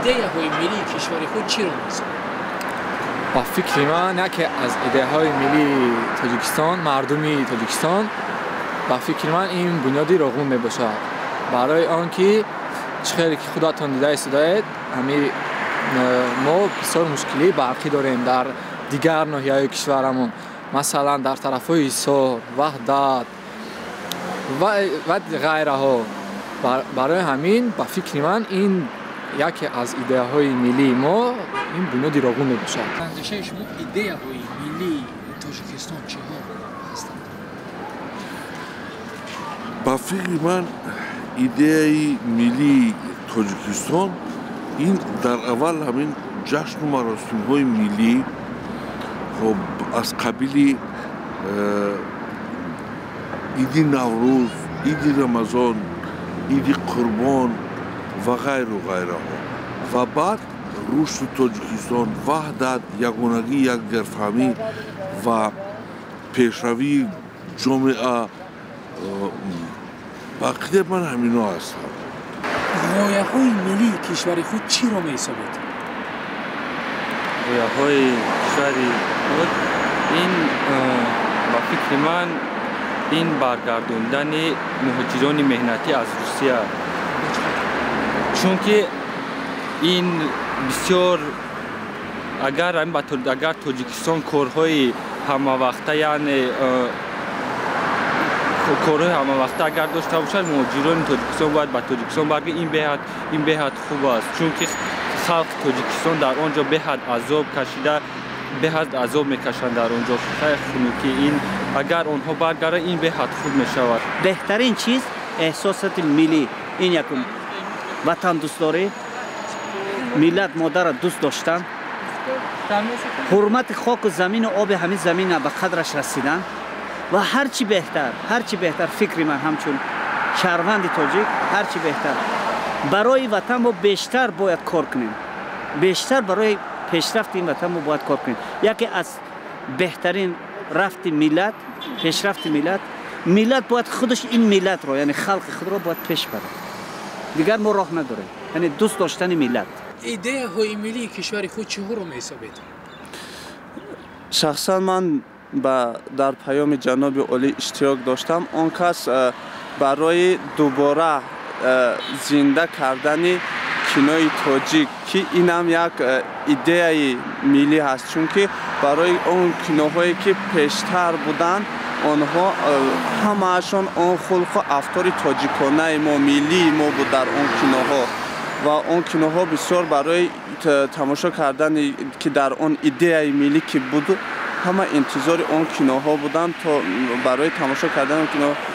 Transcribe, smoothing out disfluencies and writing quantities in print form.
Идеяҳои миллии кишвари худ чиро меҳисобед? Ба фикри ман, яке аз идеяҳои миллии Тоҷикистон, мардуми Тоҷикистон, ба фикри ман, ин Бунёди Роғун мебошад, барои он ки чӣ хеле ки худатон дида истодаед, ҳами мо бисёр мушкилии барқӣ дорем дар дигар ноҳияҳои кишварамон, масалан, дар тарафҳои Ҳисор, Ваҳдат ва ғайраҳо. Барои ҳамин, ба фикри ман, ин яке аз идеяҳои миллии мо ин Бунёди Роғун мебошад. Андешаи шумо, идеяҳои миллии Тоҷикистон чиҳо ҳастанд? Ба фикри ман, идеяи миллии Тоҷикистон ин дар аввал ҳамин ҷашну маросимҳои миллӣ, хоб, аз қабили иди Наврӯз, иди Рамазон, иди Қурбон ва ғайру ғайраҳо, ва баъд рушди Тоҷикистон, ваҳдат, ягонагӣ, якдигарфаҳмӣ ва пешравии ҷомеа. Ба ақидаи ман, ҳамино ҳастанд. Ғояҳои миллии кишвари худ чиро меҳисобед? Ғояҳои кишвари худ ин, ба фикри ман, ин баргардондани муҳоҷирони меҳнатӣ аз Русия, чунки ин бисёр агар Тоҷикистон корҳои ҳамавақта, яъне корҳои ҳамавақта агар дошта бошад, муҳоҷирони Тоҷикистон бояд ба Тоҷикистон баргарданд. Ин беҳад хуб аст, чунки халқи Тоҷикистон дар он ҷо беҳад азоб кашида, беҳад азоб мекашанд дар он ҷо, хунукӣ. Ин агар онҳо баргарданд, ин беҳад хуб мешавад. Беҳтарин чиз эҳсосоти миллӣ, ин якум ватандӯстдорӣ, миллат модарро дӯст доштан, ҳурмати хоку замину оби ҳамин замина ба қадраш расидан ва ҳарчи беҳтар, фикри ман ҳамчун шаҳрванди тоҷик, ҳарчи беҳтар барои ватан мо бештар бояд кор кунем, бештар барои пешрафти ин ватан мо бояд кор кунем. Яке аз беҳтарин рафти миллат, пешрафти миллат, миллат бояд худаш ин миллатро, яъне халқи худро бояд пеш барад, дигар мо роҳ надорем, яъне дӯст доштани миллат. Идеяҳои миллии кишвари худ чиҳоро меҳисобед? Шахсан ман ба дар паёми ҷаноби олӣ иштирок доштам. Он кас барои дубора зинда кардани кинои тоҷик, ки инам як идеяи миллӣ ҳаст, чунки барои он киноҳое ки пештар буданд, онҳо ҳамаашон он хулқу афтори тоҷиконаи мо, миллии мо буд дар он киноҳо. Ва он киноҳо бисёр барои тамошо кардани, ки дар он идеяи миллӣ ки буд, ҳама интизори он киноҳо буданд то барои тамошо кардани он кино.